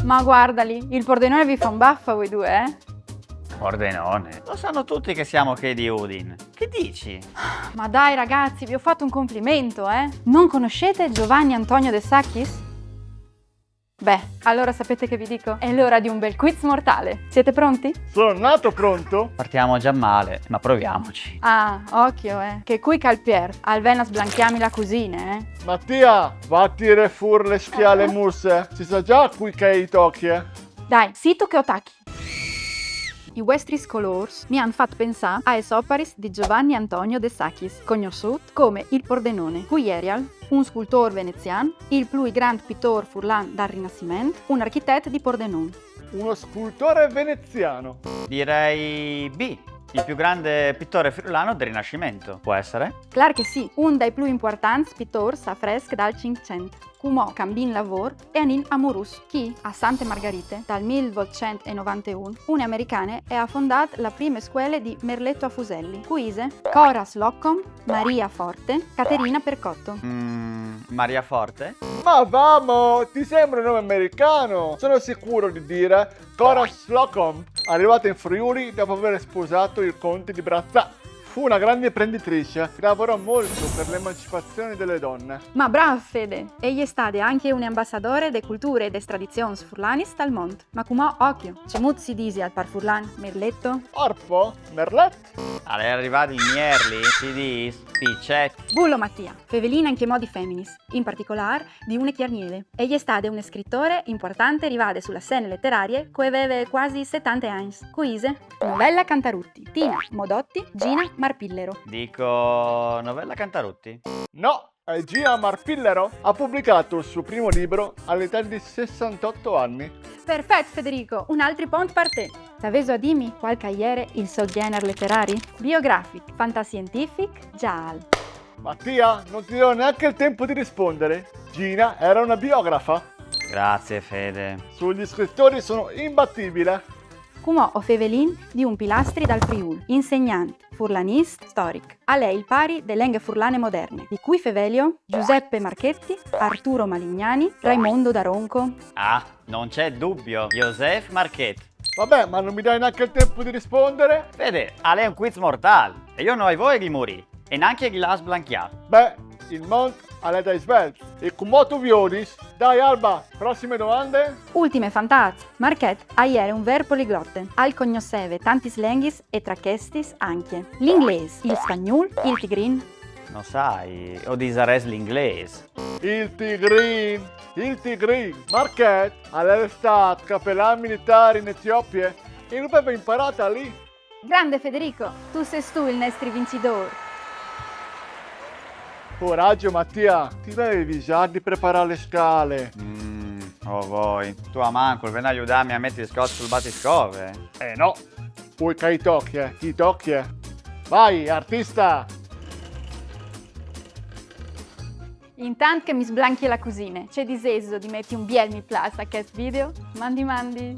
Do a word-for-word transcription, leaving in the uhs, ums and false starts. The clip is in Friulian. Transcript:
Ma guardali, il Pordenone vi fa un baffo a voi due, eh? Pordenone. Lo sanno tutti che siamo che di Udin. Che dici? Ma dai ragazzi, vi ho fatto un complimento, eh? Non conoscete Giovanni Antonio De Sacchis? Beh, allora sapete che vi dico? È l'ora di un bel quiz mortale. Siete pronti? Sono nato pronto. Partiamo già male, ma proviamoci. Ah, occhio, eh. Che cui cal Pier, al ven a sblanchiami la cusina, eh. Mattia, va a tirare fur le schiale musse. Si sa già cui che i tocchi, eh. Dai, sito che ho tacchi. I vuestris colors mi han fat pensar a es oparis di Giovanni Antonio De Sacchis, cognossut come il Pordenone, cui erial un scultor venezian, il plui grand pittor furlan dal Rinassiment, un architet di Pordenon. Uno scultore veneziano. Direi B. Il più grande pittore friulano del Rinascimento, può essere? Clar che sì, un dai plui importants pittors a fresc dal Cinccent. Cumò cambin lavor e anin a Morus, chi, a Sante Margarite, dal mil votcent e novanteun, une americane e ha fondat la prime scuele di merletto a fuselli, cui ise Cora Slocomb, Maria Forte, Caterina Percotto. Mm, Maria Forte? Ma vamo, ti sembra un nome americano? Sono sicuro di dire Cora Slocomb, arrivata in Friuli dopo aver sposato il conte di Brazzà. Fu una grande imprenditrice che lavorò molto per l'emancipazione delle donne. Ma brav, Fede! E je stade anche une ambassadore de culture e des tradizions furlanis tal mont. Ma cumò occhio, cemut si disi al par furlan merletto? Orpo? Merlet? Al è arrivat il mierli, si dis picet. Bullo Mattia, fevelin anche mo di feminis, in particolar di une cjargnele. E je stade une scrittore importante rivade su la sene letterarie co e veve quasi setante agns. Cui ise? Novella Cantarutti, Tina Modotti, Gina Marpillero. Dico Novella Cantarutti. No, eh, Gina Marpillero ha pubblicato il suo primo libro all'età di sessantotto anni. Perfet, Federico, un altri pont par te. Saveso a dimi qual che al jere il so gjenar letterari? Biografic, fantascientific, gial. Mattia, non ti do neanche il tempo di rispondere. Gina era una biografa. Grazie, Fede. Sugli scrittori sono imbattibile. Cumò o fevelin di un pilastri dal Friul, insegnant, furlanist, storic. Al è il pari de lenghe furlane moderne, di cui fevelio Giuseppe Marchetti, Arturo Malignani, Raimondo D'Aronco. Ah, non c'è dubbio, Joseph Marchetti. Vabbè, ma non mi dai neanche il tempo di rispondere? Fede, al è un quiz mortal e io no i voi di morì e neanche di là sblanchiar. Beh, il mont al è dai svelti. E cumò tu viodis? Dai Alba, prossime domande? Ultime, fantats. Marchet al jere un ver poliglotte. Al cognosseve tantis lenghis e tra chestis anche l'inglês, il spagnul, il tigrin. No sai, o disarès l'inglês. Il tigrin, il tigrin. Marchet al è stat capelan militare in Etiopie e l'aveva imparata lì. Grande Federico, tu sêstu il nestri vincidor. Coraggio Mattia, ti devi visar di preparare le scale. Mm, oh voi. Tu a mancul, ven a aiudarmi a mettere il scotch sul battiscove. Eh no, poi che i tocchi, eh, i tocchi, eh. Vai, artista! Intant che mi sblanchi la cusine, ce disêso di meti un biel mi plâs a chest video? Mandi mandi!